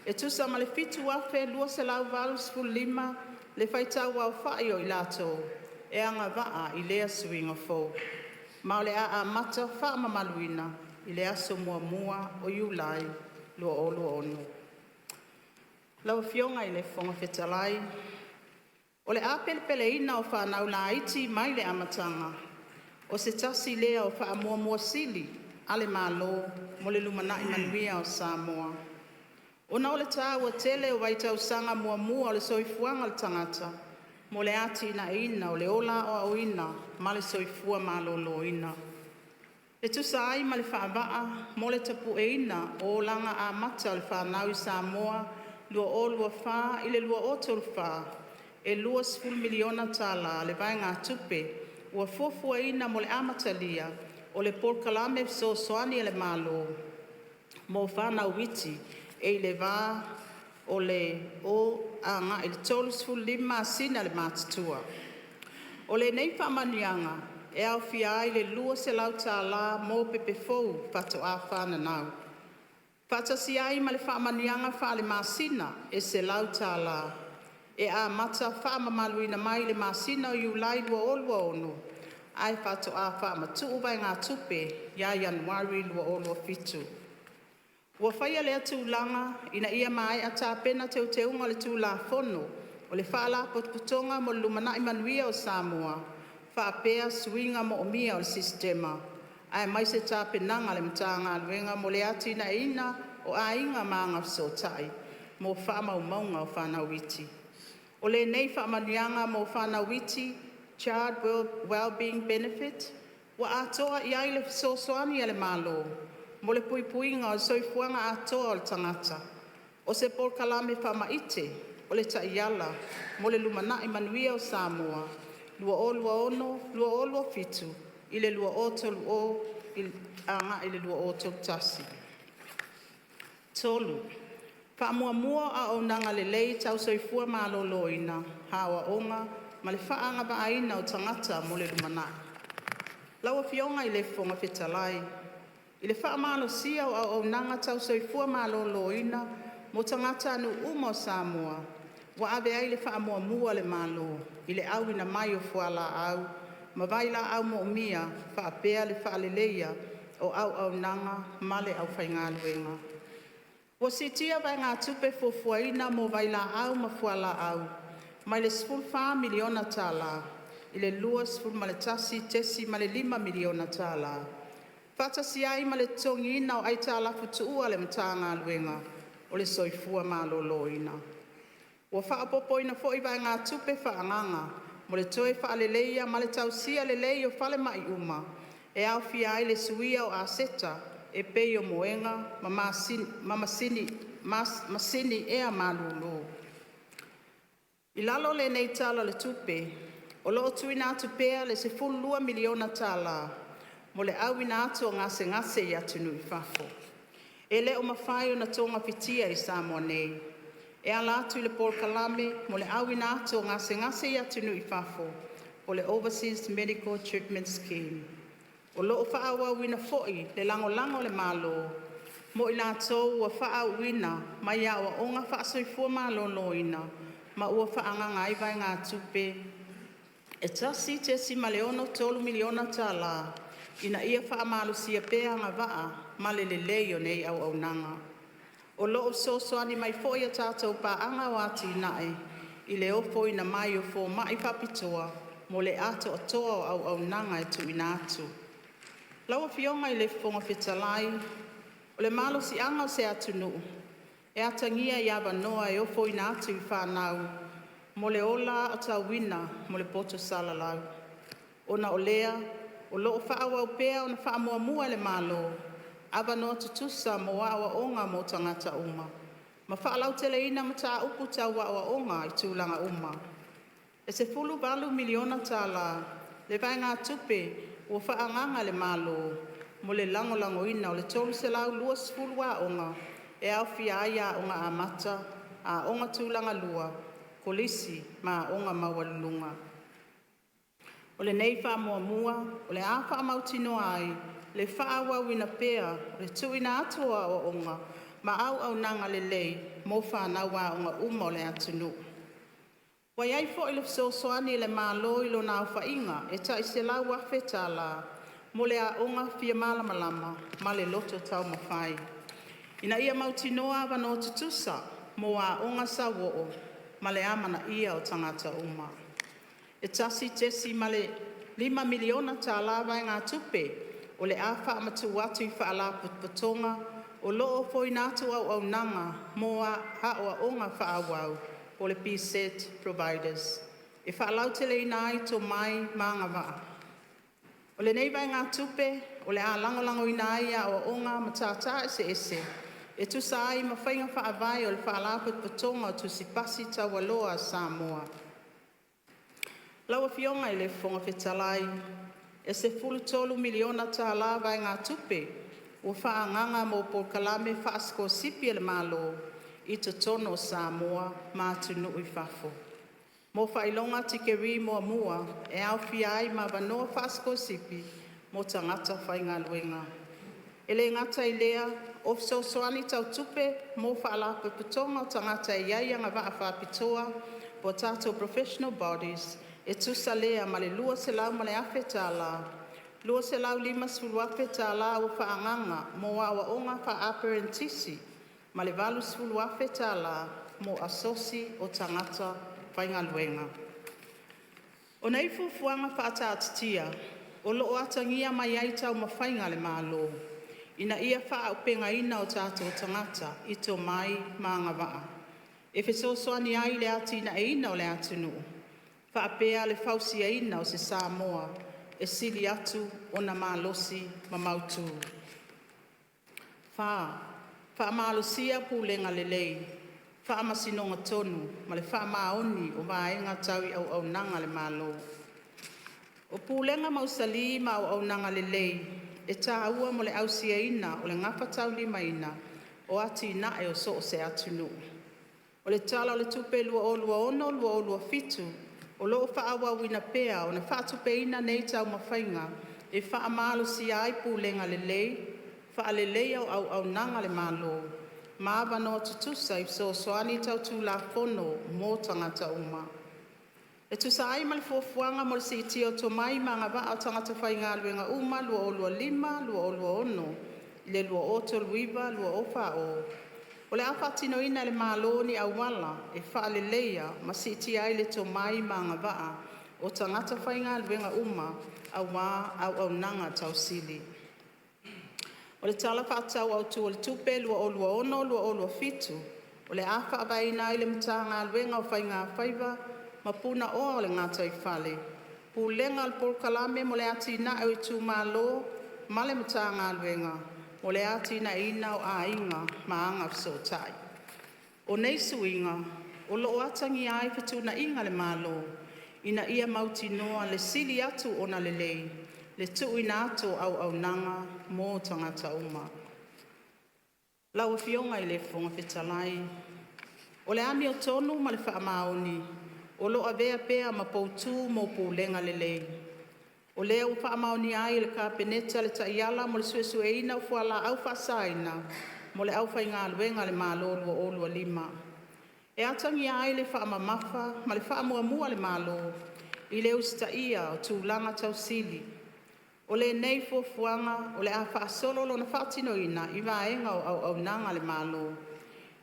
E tusa ma le 7,285 le faitau aofai o i latou e agavaa i lea suiga fou, ma o le a amata faamamaluina i le aso 1 o Iulai 2026. Lau Afioga i le Fofoga Fetalai, O le apelepeleina o fanau laiti mai le amataga o se tasi lea o faamuamua sili a le Malo mo le lumanai manuia o Samoa. Ona o le taua tele o vaitausaga muamua o le soifuaga o le tagata mo le atinaeina o le ola aoaoina ma le soifua maloloina. E tusa ai ma le Faavaa mo le Tapueina o Olaga Amata o le Fanau i Samoa 2024-2034, e 20 miliona tala le vaegatupe ua fuafuaina mo le amatalia o le polokalame fesoasoani a le Malo mo fanau iti e i le va o le 0 agai le 35 masina le matutua. O lenei faamanuiaga e aofia ai le 200 tala mo pepe fou faatoa fananau, faatasi ai ma le faamanuiaga faale-masina e 100 tala e amata faamamaluina mai i le masina o Iulai 2026 ae faatoa faamatuu vaegatupe ia Ianuari 2027. Ua faia lea tulaga ina ia maea tapena teuteuga o le Tulafono o le Faalapotopotoga mo le Lumanai Manuia o Samoa faapea suiga moomia o le sistema, aemaise tapenaga a le Matagaluega mo le atinaeina o Aiga ma Agafesootai mo faamaumauga o fanau iti. O lenei faamanuiaga mo fanau iti (Child Wellbeing Benefit) ua atoa i ai le fesoasoani a le Malo mo le puipuiga o le soifuaga atoa o le tagata. O se polokalame faamaite o le Ta'iala mo le Lumanai Manuia o Samoa 2026-2027 i le 2030-2031. 3. Fa'amuamua o Auaunaga Lelei Tau Soifua Maloloina, Aoaoga ma le Fa'aagavaaina o Tagata mo le Lumanai. Lau Afioga i le Fofoga Fetalai, I le fa'amalosia o auaunaga tau soifua maloloina mo tagatanuu uma o Samoa, ua ave ai le fa'amuamua a le Malo i le auina mai o fuala'au ma vailaau moomia faapea le faaleleia o auaunaga ma le aufaigaluega. Ua siitia vaegatupe fuafuaina mo vailaau ma fualaau mai le $14 miliona tala i le $21.5 miliona tala, faatasi ai ma le totogiina o aitalafu tuua a le Matagaluega o le Soifua Maloloina. Ua faaopoopoina foi vaegatupe faaagaga mo le toe faaleleia ma le tausia lelei o falemai uma, e aofia ai le suia o aseta e pei o moega ma masini ea malulu. I lalo o lenei Tala o le Tupe, o lo'o tuuina atu pea le 12 miliona tala mo le auina atu o gasegase i atunuu i fafo, e le o mafai ona togafitia i Samoa nei, e ala atu i le Polokalame mo le Auina atu o Gasegase i Atunuu i Fafo (Overseas Medical Treatment Scheme). O lo'o fa'aauauina foi le lagolago a le Malo mo i latou ua fa'aauauina mai aoaoga fa'asoifua maloloina, ma ua faaagaga ai vaegatupe e $1.63 miliona tala ina ia faamalosia pea agavaa ma le lelei o nei auaunaga. O lo'o fesoasoani mai foi a tatou Paaga o Atinae i le ofoina mai o foma'i fa'apitoa mo le atoatoa o auaunaga e tuuina atu. Lau Afioga i le Fofoga Fetalai, O le malosi'aga o se atunu'u e atagia i avanoa e ofoina atu i fanau mo le ola a'otauina mo le poto salalau. Ona o lea, o lo'o fa'aauau pea ona fa'amuamua e le Malo avanoa tutusa mo a'oaoga mo tagata uma, ma fa'alauteleina mataupu tau a'oaoga i tulaga uma. E 18 miliona tala le vaegatupe ua faaagaga e le Malo mo le lagolagoina o le 320 aoga e aofia ai Aoga Amata, Aoga Tulagalua, Kolisi ma Aoga Maualuluga. O lenei faamuamua o le a faamautinoa ai le faaauauina pea o le tuuina atu o aoaoga ma auaunaga lelei mo fanau aoga uma o le atunu'u. Ua iai foi le fesoasoani a le Malo i lona aofaiga e tai 100,000 tala mo le Aoga Fia Malamalama ma le Loto Taumafai, ina ia mautinoa avanoa tutusa mo aoga sauo'o ma le amanaia o tagata uma. E 1.5 miliona tala vaegatupe o le a faamatu'u atu i fa'alapotopotoga o lo'o ofoina atu auaunaga mo a'oaoga fa'aauau (PSET Providers) e fa'alauteleina ai tomai ma agava'a. O lenei vaegatupe o le a lagolagoina ai aoaoga a Matata Eseese e tusa ai ma faiga fa'avae o le Faalapotopotoga o Tusi Pasi Taualoa a Samoa. Lau Afioga i le Fofoga Fetalai, E 13 miliona tala vaegatupe ua faaagaga mo polokalame fa'asikolasipi a le Malo i totonu o Samoa ma atunuu i fafo, mo faailoga tikeri muamua e aofia ai ma avanoa faasikolasipi mo tagata faigaluega. E lē gata i lea o fesoasoani tau tupe mo faalapotopotoga o tagata e iai agavaa faapitoa (tatou Professional Bodies) e tusa lea ma le 200,000 tala. $250,000 tala ua faaagaga mo aoaoga faa-aperenitisi ma le $80,000 tala mo asosi o tagata faigaluega. O nei fuafuaga fa'ataatitia o lo'o atagia mai ai taumafaiga a le Malo ina ia fa'auupegaina o tatou tagata i tomai ma agavaa, e fesoasoani ai i le atinaeina o le atunuu, faapea le fausiaina o se Samoa e sili atu ona malosi ma mautū. 4. Faamalosia Pulega Lelei. Faamasinoga Tonu ma le Faamaoni o Vaega Tau i Auaunaga a le Malo. O pulega mausali ma auaunaga lelei e taua mo le ausiaina o le gafataulimaina o atina'e o so o se atunuu. O le Tala o le Tupe 2026/2027 o lo'o fa'aauauina pea ona faatupeina nei taumafaiga e faamalosia ai pulega lelei, faaleleia o auaunaga a le Malo, ma avanoa tutusa i fesoasoani tau tulafono mo tagata uma. E tusa ai ma le Fuafuaga mo le Siitia o Tomai ma Agavaa o Tagata Faigaluega uma 2025-2026 i le 2039-2040, o le a faatinoina e le Malo ni auala e faaleleia ma siitia ai le tomai ma agavaa o tagata faigaluega uma aua auaunaga tausili. O le Tala Fa'atatau Autū o le Tupe 2026/2027 o le a faavaeina ai le Matagaluega o Faigafaiva ma Punaoa o le Gataifale, Pulega o le Polokalame mo le Atinae o Itumalo ma le Matagaluega mo le Atinaeina o Aiga ma Agafesootai. O nei suiga o lo'o atagia ai fetuunaiga a le Malo ina ia mautinoa le sili atu ona lelei le tuuina atu o auaunaga mo tagata uma. Lau Afioga i le Fofoga Fetalai, O le amiotonu ma le faamaoni o lo'o avea pea ma poutu mo pulega lelei. O lea ua faamaonia ai e le Kapeneta le Taiala mo le Suesueina o Fualaau Faasaina mo le Aufaigaluega a le Malo 2025. E atagia ai le faamamafa ma le faamuamua a le Malo i le usita'ia o tulaga tausili. O lenei fuafuaga o le a faasolo lona faatinoina i vaega o auaunaga a le Malo,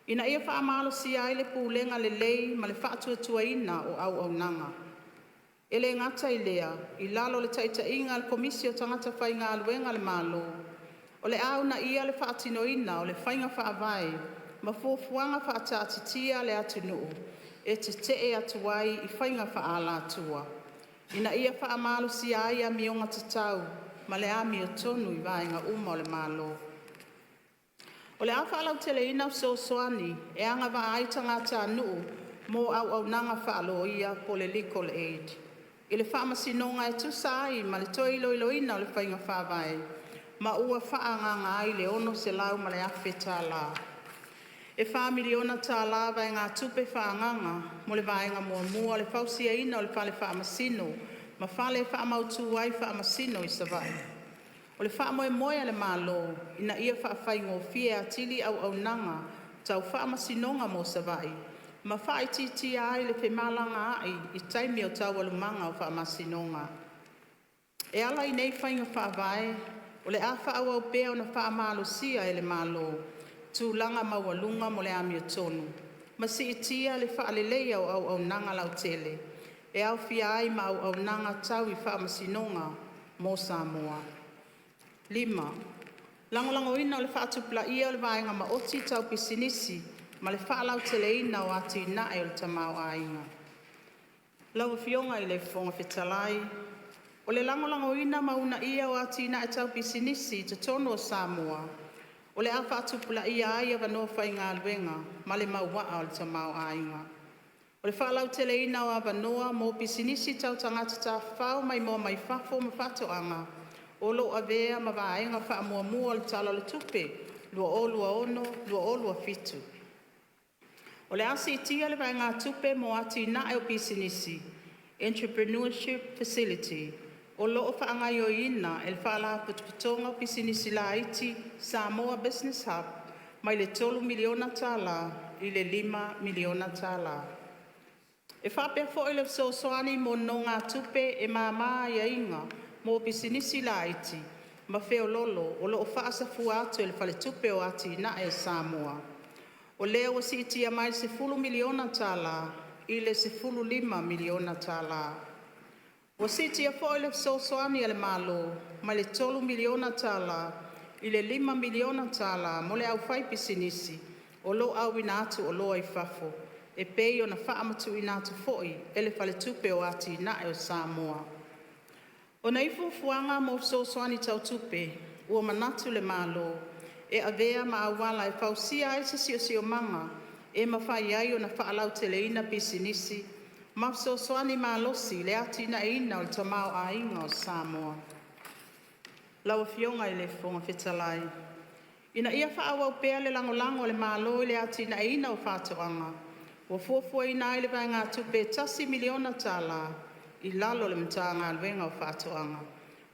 ina ia faamalosia ai le pulega lelei ma le faatuatuaina o auaunaga. E le gata i lea, i lalo o le taitaiga a le Komisi o Tagata Faigaluega a le Malo, o le a uunaia le faatinoina o le faiga faavae ma fuafuaga faataatitia a le atunuu e tete'e atu ai i faiga faaalatua, ina ia faamalosia ai amioga tatau ma le amiotonu i vaega uma o le Malo. O le a faalauteleina fesoasoani e agavaa ai tagatanuu mo auaunaga faaloia (legal aid) i le Faamasinoga e tusa ai ma le toe iloiloina o le Faiga Faavae, ma ua faaagaga ai le $600,000 tala. E $4 miliona tala vaegatupe faaagaga mo le vaega muamua o le fausiaina o le Fale Faamasino ma fale e faamautu ai Faamasino i Savaii. O le faamoemoe a le Malo ina ia faafaigofie atili auaunaga tau faamasinoga mo Savaii ma faaitiitia ai le femalagaa'i i taimi o taualumaga o faamasinoga. E ala i nei faiga faavae, o le a faaauau pea ona faamalosia e le Malo tulaga maualuga mo le amiotonu ma siitia le faaleleia o auaunaga lautele, e aofia ai ma auaunaga tau i faamasinoga mo Samoa. 5. Lagolagoina o le faatupulaia o le Vaega Maoti Tau Pisinisi ma le Faalauteleina o Atinae o le Tamaoaiga. Lau Afioga i le Fofoga Fetalai, O le lagolagoina ma uunaia o atina'e tau pisinisi i totonu o Samoa o le a faatupulaia ai avanoa faigaluega ma le mauaa o le tamaoaiga. O le faalauteleina o avanoa mo pisinisi tau tagata tafafao maimoa mai fafo ma faatoaga o lo'o avea ma vaega faamuamua o le Tala o le Tupe 2026/2027. O le a siitia le vaegatupe mo Atina'e o Pisinisi (Entrepreneurship Facility) o lo'o faagaoioiina e le Faalapotopotoga o Pisinisi Laiti Samoa Business Hub, mai le $3 miliona tala i le $5 miliona tala. E faapea fo'i le fesoasoani mo nonogatupe e māmā aiaiga mo pisinisi laiti ma feololo o lo'o faasafua atu e le Faletupe o Atina'e a Samoa, o lea ua siitia mai le $10 miliona tala i le $15 miliona tala. Ua siitia foi le fesoasoani a le Malo mai le $3 miliona tala i le $5 miliona tala mo le aufaipisinisi o lo'o auina atu oloa i fafo, e pei ona faamatuuina atu foi e le Faletupe o Atina'e o Samoa. O nei fuafuaga mo fesoasoani tau tupe ua manatu le Malo e avea ma auala e fausia ai se siosiomaga e mafai ai ona faalauteleina pisinisi ma fesoasoani malosi i le atinaeina o le tamaoaiga o Samoa. Lau Afioga i le Fofoga Fetalai, Ina ia faaauau pea le lagolago a le Malo i le atinaeina o faatoaga, ua fuafuaina ai le vaegatupe e tasi miliona tala i lalo o le Matagaluega o Faatoaga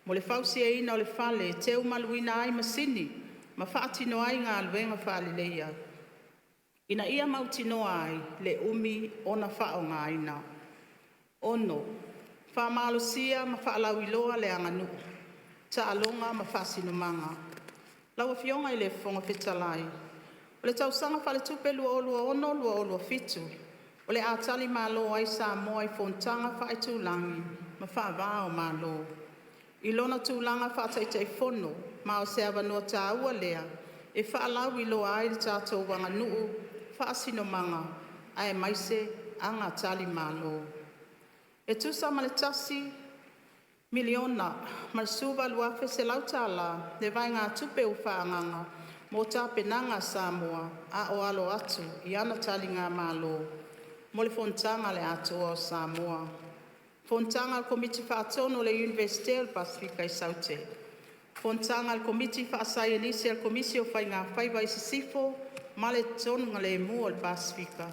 mo le fausiaina o le fale e teumaluina ai masini ma faatino ai galuega faaleleia ina ia mautinoa ai le umi ona faaaogaina. 6. Faamalosia ma faalauiloa le Aganuu, Taaloga ma Faasinomaga. Lau Afioga i le Fofoga Fetalai, O le tausaga faaletupe 2026/2027 o le a talimalo ai Samoa i fonotaga faaitulagi ma faava-o-Malo, i lona tulaga faa-Taitaifono ma o se avanoa taua lea e faalauiloa ai le tatou aganuu, faasinomaga aemaise aga talimalo. E tusa ma le $1,018,100 tala le vaegatupe ua faaagaga mo tapenaga a Samoa a o alo atu i ana taligamalo mo le Fonotaga a le Atoa o Samoa, Fonotaga a le Komiti Faatonu a le Iunivesite o le Pasefika i Saute, Fonotaga a le Komiti Faasaienisi a le Komisi o Faigafaiva i Sisifo ma le Tonugalemu o le Pasefika,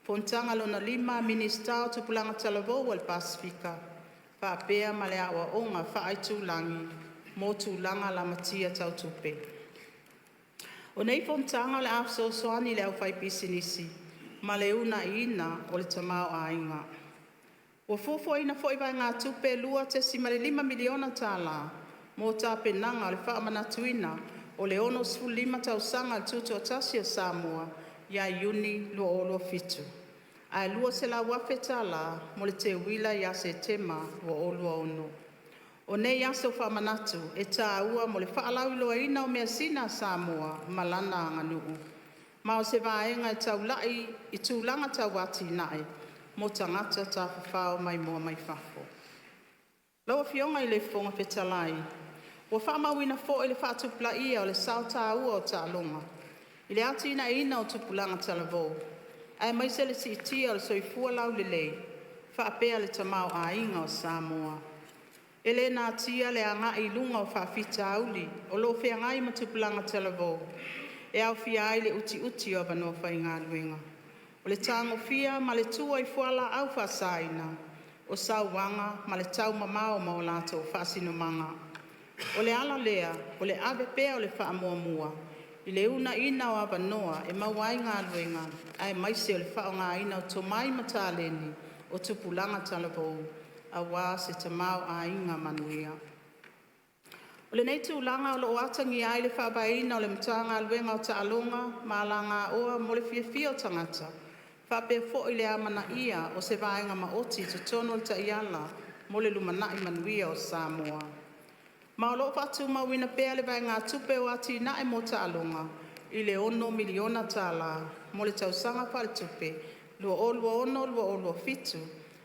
Fonotaga Lona Lima a Minisita o Tupulaga Talavou a le Pasefika, faapea ma le Aoaoga Faaitulagi mo Tulaga Lamatia Tau Tupe. O nei fonotaga o le a fesoasoani i le aufaipisinisi ma le uunaiina o le tamaoaiga. Ua fuafuaina foi vaegatupe e $2.5miliona tala mo tapenaga o le faamanatuina o le 65 tausaga o le Tutoatasi o Samoa ia Iuni 2027, ae $200,000 tala mo le teuila ia Setema 2026. O nei aso faamanatu e taua mo le faalauiloaina o measina a Samoa ma lana aganuu, ma o se vaega e taulai i tulaga tau atinae mo tagata tafafao maimoa mai fafo. Lau Afioga i le Fofoga Fetalai, Ua faamauina foi le faatupulaia o le sao taua o taaloga i le atinaeina o tupulaga talavou, aemaise le siitia o le soifua laulelei faapea le tamaoaiga o Samoa. E le natia le agai i luga o faafitauli o loo feagai ma tupulaga talavou, e aofia ai le utiuti o avanoa faigaluega, o le tagofia ma le tua i fualaau faasaina, o sauaga ma le taumamao ma o latou faasinomaga. O le ala lea o le ave pea o le faamuamua i le uunaina o avanoa e maua ai galuega aemaise o le faaaogaina o tomai ma taleni o tupulaga talavou aua se tamaoaiga manuia. O lenei tulaga o loo atagia ai le faavaeina o le Matagaluega o Taaloga ma Alagaoa mo le Fiafia o Tagata faapea foi le amanaia o se vaega maoti i totonu o le Taiala mo le Lumanai Manuia o Samoa. Ma o loo faatumauina pea le vaegatupe o atinae mo taaloga i le $6miliona tala mo le tausaga faaletupe 2026/2027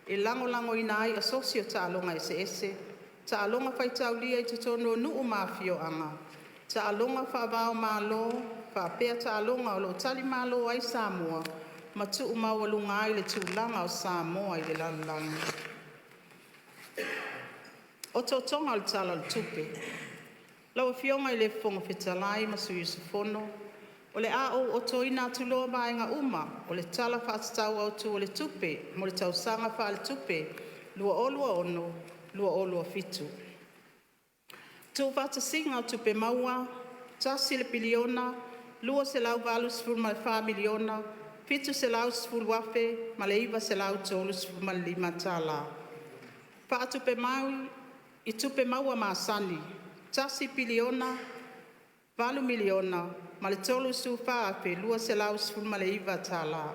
e lagolagoina ai asosi o taaloga eseese, taaloga faitaulia i totonu o nuu ma afioaga, taaloga faavaomalo faapea taaloga o loo talimalo ai Samoa ma tuumaualuga ai le tulaga o Samoa i le lalolagi. Otootoga o le Tala o le Tupe. Lau Afioga i le Fofoga Fetalai ma Sui Usufono, O le a ou otoina atu loa vaega uma o le Tala Faatatau Autu o le Tupe mo le tausaga faaletupe 2026/2027. Tuufaatasiga o Tupe Maua: $1, 284, 710,935 tala. Faatupe mai i Tupe Maua masani: $1, 008,034,219 tala.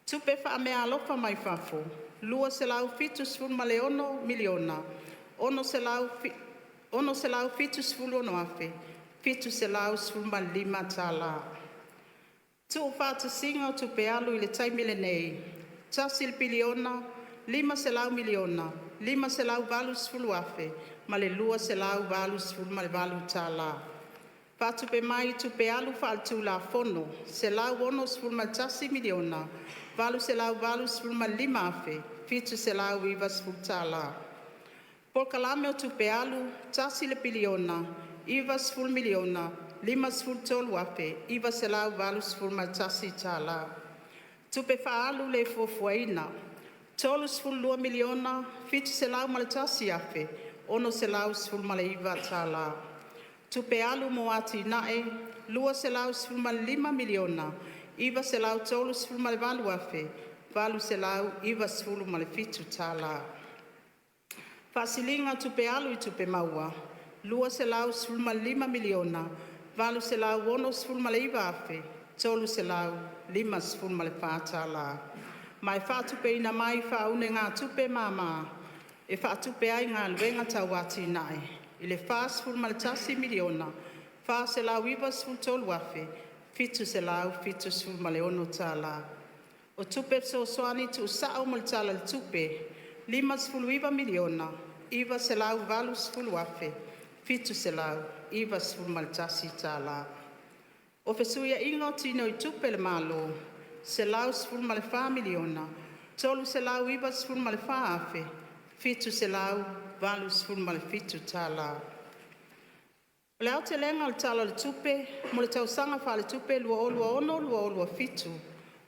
Tupe Faameaalofa Mai Fafo: $276,676,715 tala. Tuufaatasiga o Tupe Alu i le taimi lenei: $1, 500, 580,288 tala. Faatupe mai i Tupe Alu Faaletulafono $161,885,790 tala. Polokalame o Tupe Alu $1, 090,053,981 tala. Tupe Faaalu le Fuafuaina $32,701,619 tala. Tupe Alu mo Atinae $215,938,897 tala. Faasiliga o Tupe Alu i Tupe Maua $215,869,354 tala. Ma e faatupeina mai i faaunegatupe mama e faatupe ai galuega tau atinae i le $41,493,776 tala. O Tupe Fesoasoani tuusao mo le Tala o le Tupe $59,980,791 tala. O fesuiaiga o tinoitupe a le Malo $114,394,787 tala. O le aotelega o le Tala o le Tupe mo le tausaga faaletupe 2026/2027,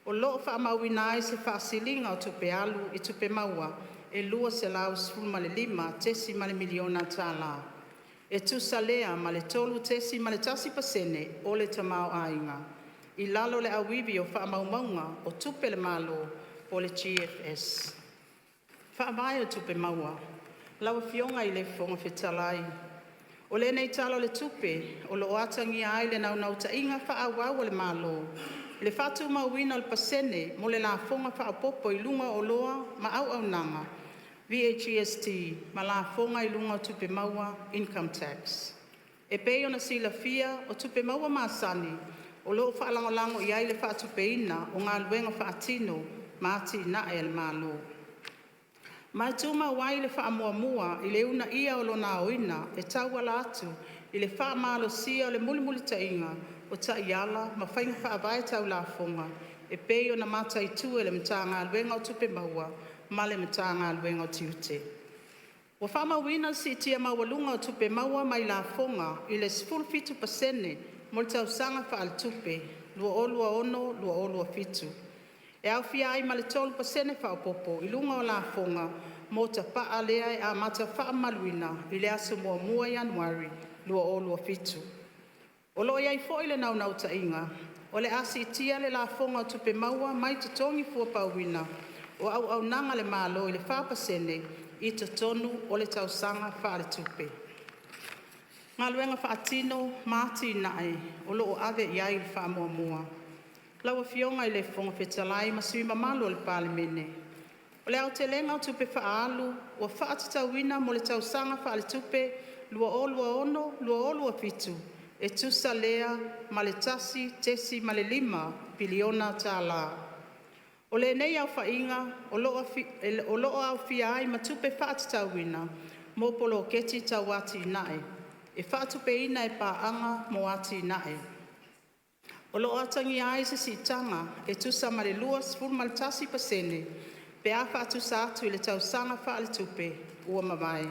o loo faamauina ai se faasiliga o tupe alu i tupe maua e $215.0 miliona tala, e tusa lea ma le 3.1% o le tamaoaiga, i lalo o le Auivi o Faamaumauga o Tupe a le Malo poo le GFS. Faavae o Tupe Maua. Lau Afioga i le Fofoga Fetalai, O lenei Tala o le Tupe o loo atagia ai le naunautaiga faaauau a le Malo i le faatumauina o le pasene mo le lafoga faaopopo i luga o oloa ma auaunaga VAGST, ma lafoga i luga o tupe maua income tax. E pei ona silafia o tupe maua masani o loo faalagolago iai le faatupeina o galuega faatino ma atinae a le Malo, ma e tumau ai le faamuamua i le uunaia o lona aoina e tauala atu i le faamalosia o le mulimulitaiga o taiala ma faiga faavae tau lafoga e pei ona mataitu e le Matagaluega o Tupe Maua ma le Matagaluega o Tiute. Ua faamauina le siitia maualuga o tupe maua mai lafoga i le 17% mo le tausaga faaletupe 2026/2027, e aofia ai ma le 3% faaopopo i luga o lafoga mo tapaa lea e amata faamamaluina i le aso 1 Ianuari 2027. O loo iai foi le naunautaiga o le a siitia le lafoga o tupe maua mai totogi fuapauina o auaunaga a le Malo i le 4% i totonu o le tausaga faaletupe. Galuega Faatino ma Atinae o loo ave iai le Faamuamua. Lau Afioga i le Fofoga Fetalai ma sui usufono mamalu o le Palemene, O le aotelega o tupe faaalu ua faatatauina mo le tausaga faaletupe 2026/2027 e tusa lea ma le $1.5 piliona tala. O lenei aofaiga o loo aofia ai ma tupe faatatauina mo poloketi tau atinae e faatupeina e Paaga mo Atinae. O loo atagia ai se siitaga e tusa ma le 21% pe a faatusa atu i le tausaga faaletupe ua mavae.